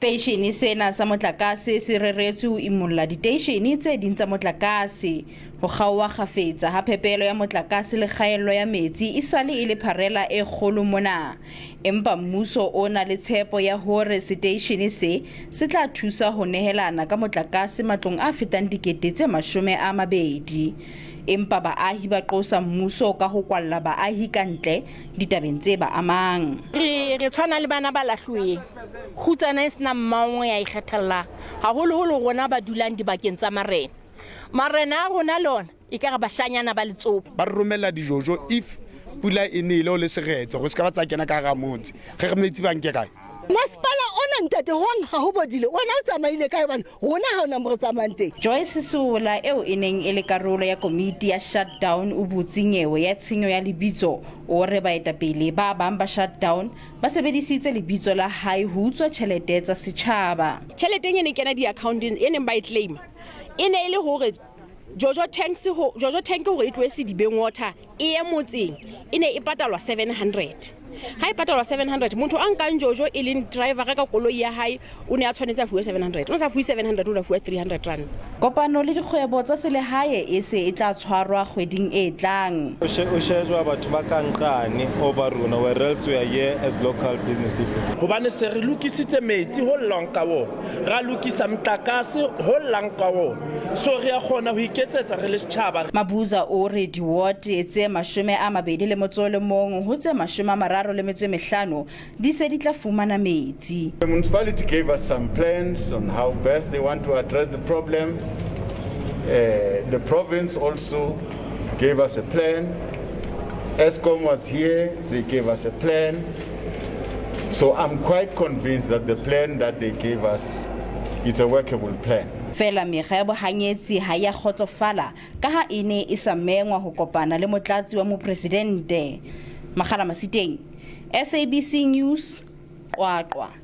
Seteishene sena sa motlakase se reretswe ho imolla diteishene tse ding tsa motlakase. Ho kgaoha kgafetsa ha phepelo ya motlakase le kgaello ya metsi esale e le pharela e kgolo mona. Empa mmuso o na le tshepo ya hore seteishene se se tla thusa ho nehelana ka motlakase matlong a fetang 20,000. Empa baahi ba qosa mmuso ka ho kwalla baahi ka ntle ditabeng tse ba amang. Re re tshwana le bana ba lahluweng, kgutsana e senang mmaongwe ya ikgethellang, haholoholo rona ba dulang dibakeng tsa marena. Marena a rona le ona ekare bashanyana ba letsopa. Ba re romella dijojo if pula e nele o le seretse gore se ka ba tsa kena ka gara motse ge re metsi ba nke kae. Masepala ona ntate hong ha ho bodile ona o tsamaile kae hobane rona ha ona mo re tsamayang teng. Joyce Seola eo e neng e le karolo ya komiti ya shutdown o butse nyewe ya tshenyo ya lebitso. O re baetapele ba bang ba shutdown ba sebedisitse lebitso la hae ho utswa tjhelete tsa setjhaba. Tjhelete e ne kena di-accounteng e neng ba e claima e ne e le hore Jojo tanks ho Jojo tank hore e tlohe Sedibeng water e ye motseng e ne e patalwa 700. Ha e patalwa 700 motho a nkang Jojo e leng driver ka koloi ya hae o ne a tshwanetse a fuwe 700. O sa fuwe 700 o ne a fuwa 300 rand. Kopano le dikgwebo tsa selehae e se e tla tshwarwa kgweding e tlang. O shejwa batho ba ka nqane over rona whereas we are here as local business people. Hobane se re lokisitse metsi ho llwang ka wona, ra lokisa motlakase ho llang ka wona, so re a kgona ho iketsetsa re le setjhaba. Mabuza o re di-ward tse 21 ho tse 35 di se di tla fumana metsi. The municipality gave us some plans on how best they want to address the problem. The province also gave us a plan. Eskom was here, they gave us a plan. So I'm quite convinced that the plan that they gave us is a workable plan. Feela mekga ya bohanyetsi ha ya kgotsofala ka ha e ne e sa mengwa ho kopana le motlatsi wa mopresidente. Makgala Masiteng, SABC News, Qwaqwa.